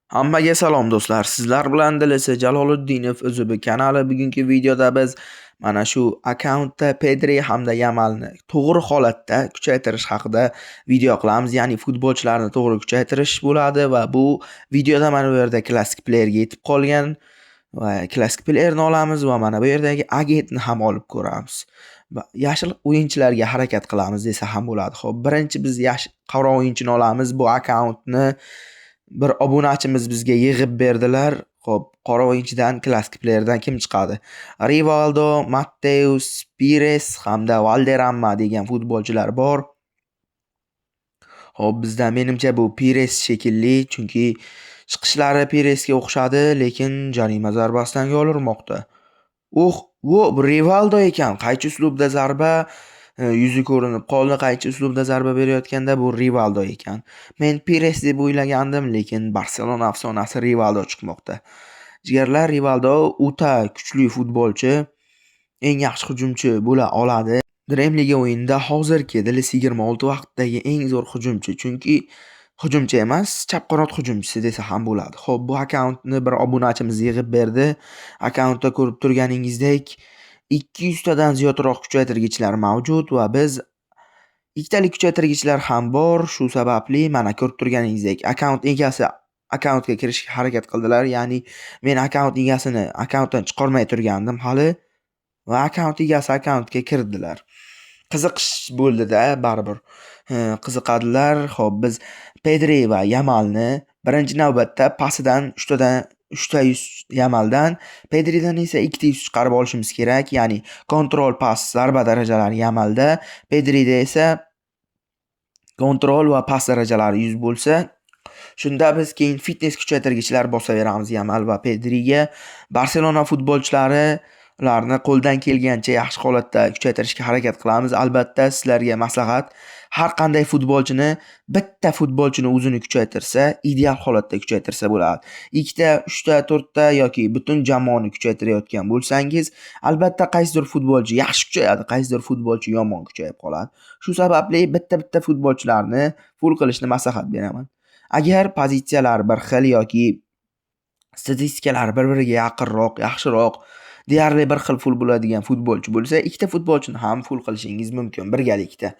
Hammaga salom do'stlar. Sizlar bilan DLS Jaloliddinov UZB kanali. Bugungi videoda biz mana shu akkauntda Pedri hamda Yamalni to'g'ri holatda kuchaytirish haqida video qilamiz. Ya'ni futbolchilarni to'g'ri kuchaytirish bo'ladi va bu videoda mana bu yerda klassik playerga yetib qolgan va klassik playerni olamiz va mana bu yerdagi agentni ham olib ko'ramiz. Va yashil o'yinchilarga harakat qilamiz desa ham bo'ladi. Xo'p, birinchi biz yashil qora o'yinchini olamiz. Bu akkauntni bir obunachimiz bizga yig'ib berdilar. Xo'p, qora o'yinchidan, klassik playerdan kim chiqadi? Rivaldo, Matteus, Pires hamda Valderrama degan futbolchilar bor. Xo'p, bizda menimcha bu Pires shekilli, chunki chiqishlari Piresga o'xshadi, lekin jarima zarbasidan gol urmoqda. Uh, bu Rivaldo ekan. Qaychi uslubda zarba, yuzi ko'rinib qoldi. Qaychi uslubda zarba berayotganda bu Rivaldo ekan. Men Pires deb o'ylagandim, lekin Barselona afsonasi Rivaldo chiqmoqda. Jigarlar, Rivaldo o'ta kuchli futbolchi, eng yaxshi hujumchi bo'la oladi. Dream League o'yinida hozirgi DLS 26 vaqtdagi eng zo'r hujumchi, chunki hujumchi emas, chap qanot hujumchisi desa ham bo'ladi. Xo'p, bu akkauntni bir obunachimiz yig'ib berdi. Akkauntda ko'rib turganingizdek 200 tadan ziyodroq kuchaytirgichlar mavjud va biz ikkitalik kuchaytirgichlar ham bor. Shu sababli mana ko'rib turganingizdek akkaunt egasi akkauntga kirishga harakat qildilar. Ya'ni men akkaunt egasini akkauntdan chiqarmay turgandim hali va akkaunt egasi akkauntga kirdilar. Qiziqish bo'ldi-da baribir. Qiziqadilar. Xo'p, biz Pedri va Yamalni birinchi navbatda pasidan uchta yuz Yamaldan, Pedridan esa ikkita yuz chiqarib olishimiz kerak. Ya'ni kontrol, pas, zarba darajalari Yamalda, Pedrida esa kontrol va pas darajalari 100 bo'lsa, shunda biz keyin fitness kuchaytirgichlar bosaveramiz Yamal va Pedriga. Barselona futbolchilari ularni qo'ldan kelgancha yaxshi holatda kuchaytirishga harakat qilamiz. Albatta, sizlarga maslahat, har qanday futbolchini bitta futbolchini o'zini kuchaytirsa, ideal holatda kuchaytirsa bo'ladi. Ikkita, uchta, to'rtta yoki butun jamoani kuchaytirayotgan bo'lsangiz, albatta qaysidir futbolchi yaxshi kuchayadi, qaysidir futbolchi yomon kuchayib qoladi. Shu sababli bitta-bitta futbolchilarni full qilishni maslahat beraman. Agar pozitsiyalar bir xil yoki statistikalar bir-biriga yaqinroq, yaxshiroq, deyarli bir xil full bo'ladigan futbolchi bo'lsa, ikkita futbolchini ham full qilishingiz mumkin birgalikda.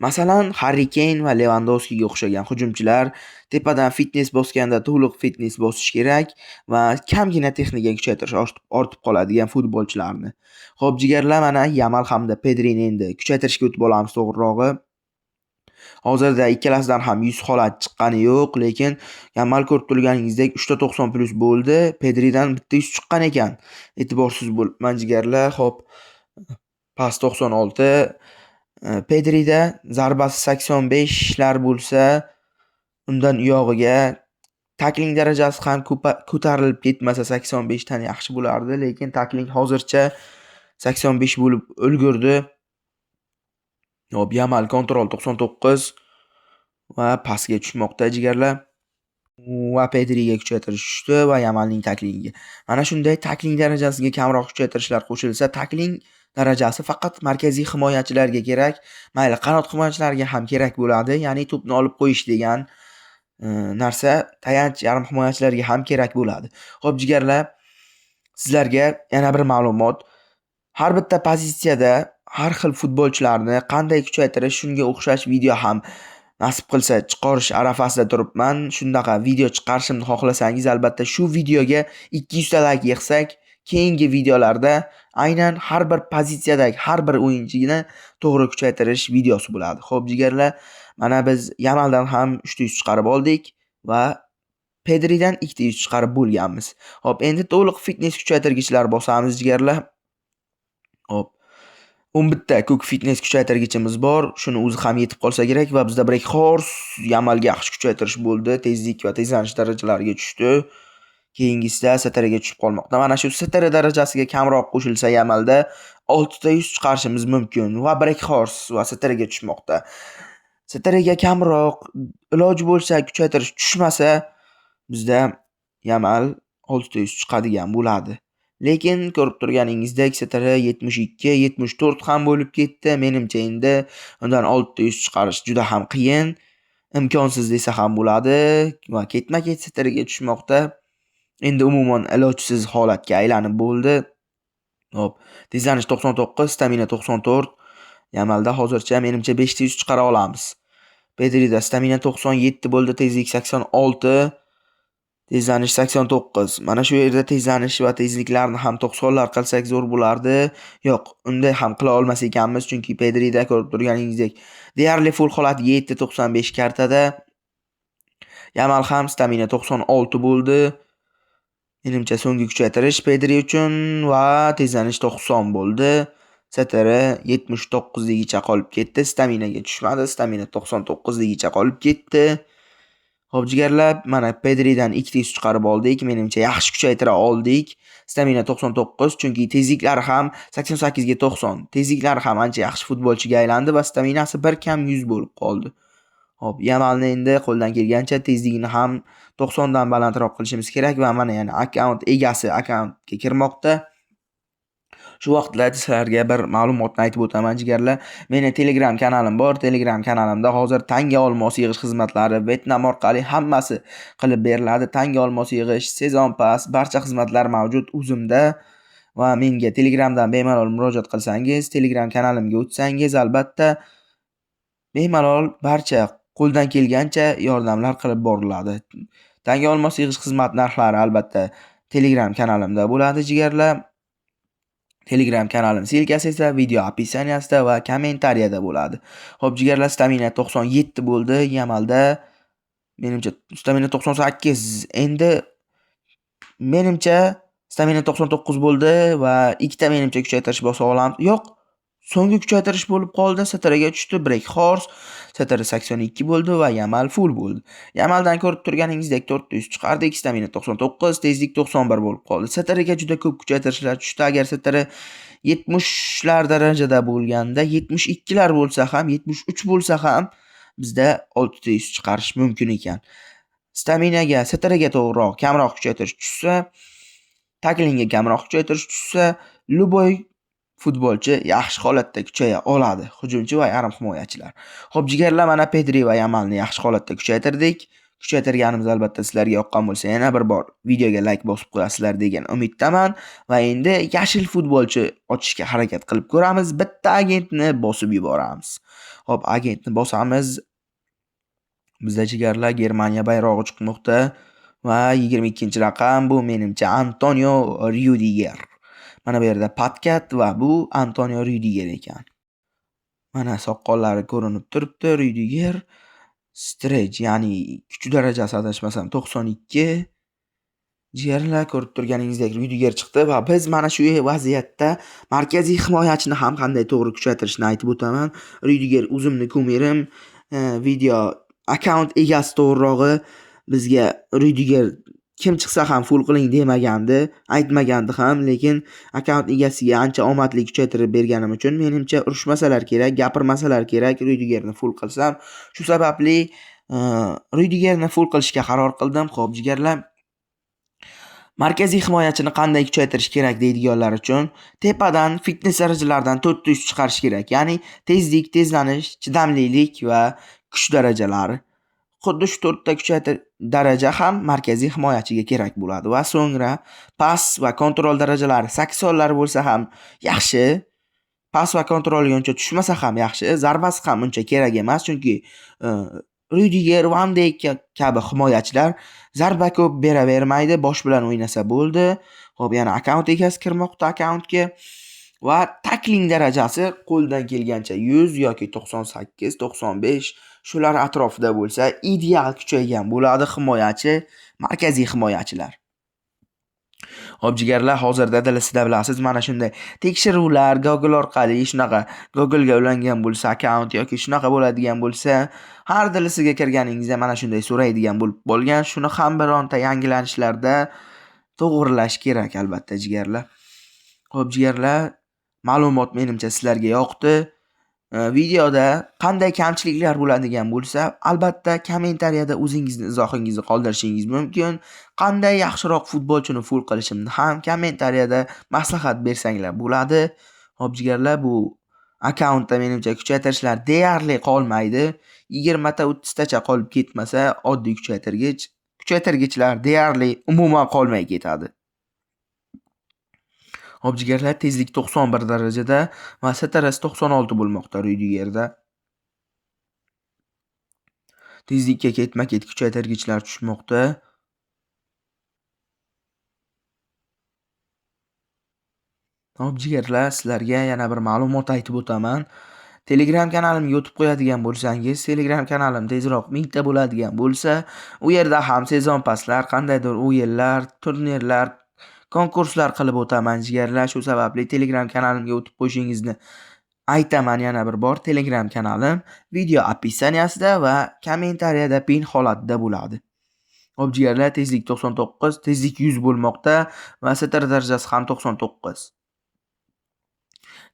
Masalan, Harri Keyn va Levandovskiga o'xshagan hujumchilar tepadan fitness bosganda to'liq fitness bosish kerak va kamgina texnika kuchaytirish ortib qoladigan futbolchilarni. Xo'p, jigarlar, mana Yamal hamda Pedrini endi kuchaytirishga o'tib olamiz to'g'rirog'i. Hozirda ikkalasidan ham 100 holat chiqqani yo'q, lekin Yamal ko'rib turganingizdek 3.90 plus bo'ldi. Pedridan bitta 100 chiqqan ekan. E'tiborsiz bo'libman jigarlar. Xo'p, pas 96. Pedrida zarbasi 85 lar bo'lsa, undan uyog'iga takling darajasi ham ko'tarilib ketmasa 85 dan yaxshi bo'lardi, lekin takling hozircha 85 bo'lib ulgurdi. Xo'p, Yamal kontrol 99 va pastga tushmoqda jigarlar. Va Pedriga kuchaytirish tushdi va Yamalning taklingiga. Mana shunday takling darajasiga kamroq kuchaytirishlar qo'shilsa, takling darajasi faqat markaziy himoyachilarga kerak. Mayli, qanot himoyachilariga ham kerak bo'ladi. Ya'ni to'pni olib qo'yish degan narsa tayanch yarim himoyachilarga ham kerak bo'ladi. Xo'p, jigarlar, sizlarga yana bir ma'lumot. Har bitta pozitsiyada har xil futbolchilarni qanday kuchaytirish, shunga o'xshash video ham nasib qilsa chiqarish arafasida turibman. Shunaqa video chiqarishimni xohlasangiz, albatta shu videoga 200 ta like yig'sak, keyingi videolarda aynan har bir pozitsiyadagi har bir o'yinchini to'g'ri kuchaytirish videosi bo'ladi. Xo'p, jigarlar, mana biz Yamaldan ham 300 chiqarib oldik va Pedridan 200 chiqarib bo'lganmiz. Xo'p, endi to'liq fitness kuchaytirgichlar bosamiz jigarlar. Xo'p, 11 ta ko'k fitness kuchaytirgichimiz bor. Shuni o'zi ham yetib qolsa kerak va bizda Break Horse Yamalga yaxshi kuchaytirish bo'ldi. Tezlik va tezlanish darajalariga tushdi. Keyingisida STRga tushib qolmoqda. Mana shu STR darajasiga kamroq qo'shilsa Yamalda 6 ta 100 chiqarishimiz mumkin va Break Horse va STRga tushmoqda. STRga kamroq iloji bo'lsa kuchaytirish tushmasa bizda Yamal 6 ta 100 chiqadigan bo'ladi. Lekin ko'rib turganingizdek STR 72, 74 ham bo'lib ketdi. Menimcha endi undan 6 ta 100 chiqarish juda ham qiyin. imkonsiz desa ham bo'ladi va ketma-ket CTRga tushmoqda. Endi umuman ilojsiz holatga aylanib bo'ldi. Hop, tezlanish 99, stamina 94. Yamalda hozircha menimcha 5 ta 100 chiqara olamiz. Pedrida stamina 97 bo'ldi, tezlik 86, tezlanish 89. Mana shu yerda tezlanish va tezliklarni ham 90lar qilsak zo'r bo'lardi. Yo'q, unday ham qila olmas ekanmiz, chunki Pedrida ko'rib turganingizdek deyarli full holatiga yetdi 95 kartada. Yamal ham stamina 96 bo'ldi. Menimcha so'nggi kuchaytirish Pedri uchun va tezlanish 90 bo'ldi. CTR 79 ligicha qolib ketdi. Staminaga tushmadi. Stamina 99 ligicha qolib ketdi. Xo'p, jigarlar, mana Pedridan ikkita yuz chiqarib oldik. Menimcha yaxshi kuchaytira oldik. Stamina 99, chunki tezliklari ham 88 ga 90. Tezliklari ham ancha yaxshi futbolchiga aylandi va staminasi bir kam 100 bo'lib qoldi. Xo'p, Yamalni endi qo'ldan kelgancha tezligini ham 90 dan balandroq qilishimiz kerak va mana yana akkaunt egasi akkauntga kirmoqda. Shu vaqtlarda sizlarga bir ma'lumotni aytib o'taman, jigarlar. Meni Telegram kanalim bor. Telegram kanalimda hozir tanga olmos yig'ish xizmatlari Vyetnam orqali hammasi qilib beriladi. Tanga olmos yig'ish, season pass, barcha xizmatlar mavjud o'zimda va menga Telegramdan bemalol murojaat qilsangiz, Telegram kanalimga o'tsangiz, albatta bemalol barcha qo'ldan kelgancha yordamlar qilib boriladi. Tanga olmos yig'ish xizmat narxlari albatta Telegram kanalimda bo'ladi, jigarlar. Telegram kanalim ссылка si esa video описания sida va kommentariyada bo'ladi. Xo'p, jigarlar, stamina 97 bo'ldi Yamalda. Menimcha stamina 98. Endi menimcha stamina 99 bo'ldi va ikkita menimcha kuchaytirish bosa olamiz. Yo'q, so'nggi kuchaytirish bo'lib qoldi. CTRga tushdi. Break Horse. CTR 82 bo'ldi va Yamal full bo'ldi. Yamaldan ko'rib turganingizdek 400 chiqardik. Stamina 99, tezlik 91 bo'lib qoldi. CTRga juda ko'p kuchaytirishlar tushdi. Agar CTR 70lar darajada bo'lganda, 72lar bo'lsa ham, 73 bo'lsa ham bizda 600 chiqarish mumkin ekan. Staminaga, CTRga to'g'riroq kamroq kuchaytirish tushsa, taklingga kamroq kuchaytirish tushsa, любой futbolchi yaxshi holatda kuchaya oladi. Hujumchi va yarim himoyachilar. Xo'p, jigarlar, mana Pedri va Yamalni yaxshi holatda kuchaytirdik. Kuchaytirganimiz albatta sizlarga yoqqan bo'lsa, yana bir bor videoga like bosib qo'yasizlar degan umiddaman va endi yashil futbolchi ochishga harakat qilib ko'ramiz. Bitta agentni bosib yuboramiz. Xo'p, agentni bosamiz. Bizda, jigarlar, Germaniya bayrog'i chiqmoqda va 22-raqam, bu menimcha Antonio Ryudiger. Mana bu yerda подкат va bu Antonio Ryudiger ekan. Mana soqollari ko'rinib turibdi Ryudiger. Strength, ya'ni kuch darajasi adashmasam 92. Jigarlar, ko'rib turganingizdek Ryudiger chiqdi va biz mana shu vaziyatda markaziy himoyachini ham qanday to'g'ri kuchaytirishni aytib o'taman. Ryudiger o'zimni кумир im, video akkaunt egasi to'g'rirog'i bizga Ryudiger kim chiqsa ham full qiling demagandi, aytmagandi ham, lekin akkaunt egasiga ancha omadli kuchaytirib berganim uchun menimcha urushmasalar kerak, gapirmasalar kerak Ryudigerni full qilsam. Shu sababli Ryudigerni full qilishga qaror qildim. Xo'p, jigarlar, markaziy himoyachini qanday kuchaytirish kerak deydiganlar uchun tepadan fitness darajalaridan 400 chiqarish kerak. Ya'ni tezlik, tezlanish, chidamlilik va kuch darajalari. Xuddi shu to'rtta kuchaytir daraja ham markaziy himoyachiga kerak bo'ladi va so'ngra pas va контроль darajalari 80lar bo'lsa ham yaxshi. Pas va контроль ga uncha tushmasa ham yaxshi, zarbasi ham uncha kerak emas, chunki Ryudiger, Van Dayk kabi himoyachilar zarba ko'p beravermaydi, bosh bilan o'ynasa bo'ldi. Xo'p, yana akkaunt egasi kirmoqda akkauntga va tackling darajasi qo'ldan kelgancha 100 yoki 98, 95 shular atrofida bo'lsa ideal kuchaygan bo'ladi himoyachi, markaziy himoyachilar. Xo'p, jigarlar, hozirda DLCda bilasiz, mana shunday tekshiruvlar Google orqali shunaqa Google'ga ulangan bo'lsa akkaunt yoki shunaqa bo'ladigan bo'lsa, har DLCga kirganingizda mana shunday so'raydigan bo'lib qolgan. Shuni ham bironta yangilanishlarda to'g'rilash kerak albatta, jigarlar. Xo'p, jigarlar, ma'lumot menimcha sizlarga yoqdi. Videoda qanday kamchiliklar bo'ladigan bo'lsa, albatta kommentariyada o'zingizni izohingizni qoldirishingiz mumkin. Qanday yaxshiroq futbolchini full qilishimni ham kommentariyada maslahat bersanglar bo'ladi. Xo'p, jigarlar, bu Akkauntda menimcha kuchaytirishlar deyarli qolmaydi. 20 ta 30 tacha qolib ketmasa, oddiy kuchaytirgichlar deyarli umuman qolmay ketadi. Hop jigarlar, tezlik 91 darajada va STRS 96 bo'lmoqda Ryudigerda. Tezlikka ketma-ket kuchaytirgichlar tushmoqda. Hop jigarlar, sizlarga yana bir ma'lumot aytib o'taman. Telegram kanalimga o'tib qo'yadigan bo'lsangiz, Telegram kanalim tezroq 1000 ta bo'ladigan bo'lsa, u yerda ham sezon paslar, qandaydir o'yinlar, turnirlar, konkurslar qilib o'taman jigarlar. Shu sababli Telegram kanalimga o'tib qo'yishingizni aytaman yana bir bor. Telegram kanalim video описаниясida va kommentariyada pin holatida bo'ladi. Hop jigarlar, tezlik 99, tezlik 100 bo'lmoqda va STR darajasi ham 99.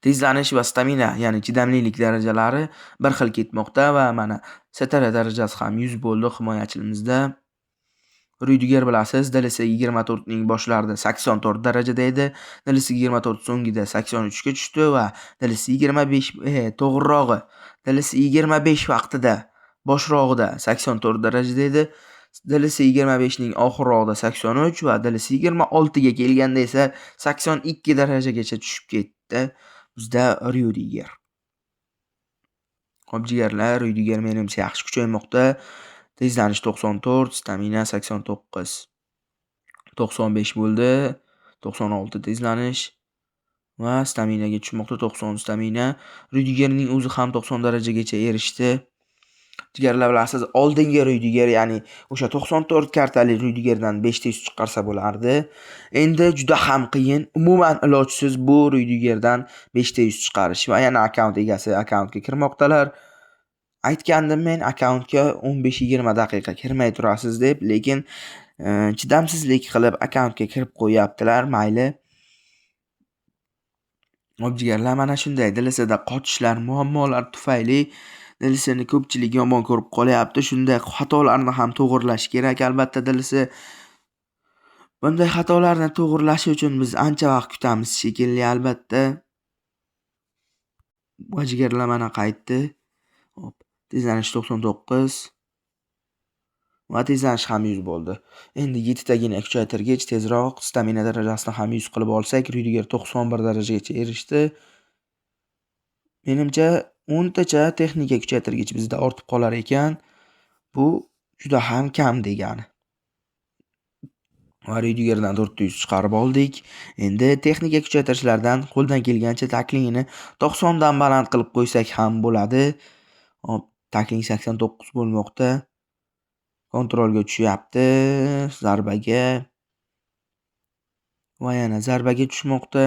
Tezlanish va stamina, ya'ni chidamlilik darajalari bir xil ketmoqda va mana STR darajasi ham 100 bo'ldi himoyachimizda. Ryudiger bilasiz, DLC 24 ning boshlarida 84 darajada edi. DLC 24 so'ngida 83 ga tushdi va DLC 25, to'g'rirog'i, DLC 25 vaqtida boshrog'ida 84 darajada edi. DLC 25 ning oxirrog'ida 83 va DLC 26 ga kelganda esa 82 darajagacha tushib ketdi bizda Ryudiger. Hop jigarlar, Ryudiger menimcha yaxshi kuchaymoqda. Tezlanish 94, stamina 89. 95 bo'ldi. 96 tezlanish va staminaga tushmoqda 90 stamina. Ryudigerning o'zi ham 90 darajagacha erishdi. Jigarlar bilasiz, oldingi Ryudiger, ya'ni o'sha 94 kartali Ryudigerdan 5 ta 100 chiqarsa bo'lardi. Endi juda ham qiyin, umuman ilojsiz bu Ryudigerdan 5 ta 100 chiqarish va yana akkaunt egasi akkauntga kirmoqdalar. Aytgandim men akkauntga 15-20 daqiqa kirmay turasiz deb, lekin chidamsizlik qilib akkauntga kirib qo'yaptilar, mayli. Hop jigarlar, mana shunday DLCda qochishlar, muammolar tufayli DLCni ko'pchilik yomon ko'rib qolyapti. Shunday xatolarni ham to'g'irlash kerak albatta DLC. Bunday xatolarni to'g'irlash uchun biz ancha vaqt kutamiz shekilli albatta. Va jigarlar mana qaytdi. Hop, tezlanish 99 va tezlanish ham 100 bo'ldi. Endi 7 tagina kuchaytirgich, tezroq stamina darajasini ham 100 qilib olsak, Ryudiger 91 darajagacha erishdi. Menimcha 10 tacha texnika kuchaytirgich bizda ortib qolar ekan. Bu juda ham kam degani. Va Ryudigerdan 400 chiqarib oldik. Endi texnika kuchaytirishlardan qo'ldan kelgancha taklingini 90 dan baland qilib qo'ysak ham bo'ladi. Hop, takling 89 bo'lmoqda. Kontrolga tushyapti, zarbaga va yana zarbaga tushmoqda.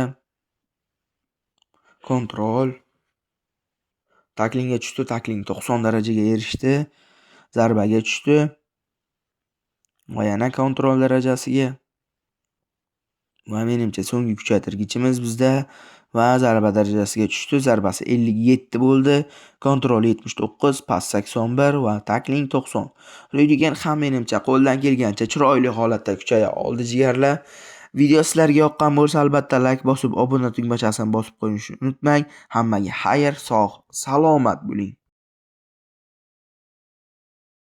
Kontrol. Taklingga tushdi, takling 90 darajaga erishdi. Zarbaga tushdi. Va yana kontrol darajasiga. Va menimcha so'nggi kuchaytirgichimiz bizda va zarba darajasiga tushdi. Zarbasi 57 bo'ldi. Kontrol 79, pas 81 va takling 90. Ryudiger ham menimcha qo'ldan kelgancha chiroyli holatda kuchaya oldi jigarlar. Video sizlarga yoqqan bo'lsa albatta like bosib, obuna tugmachasini bosib qo'yishni unutmang. Hammaga xayr, sog', salomat bo'ling.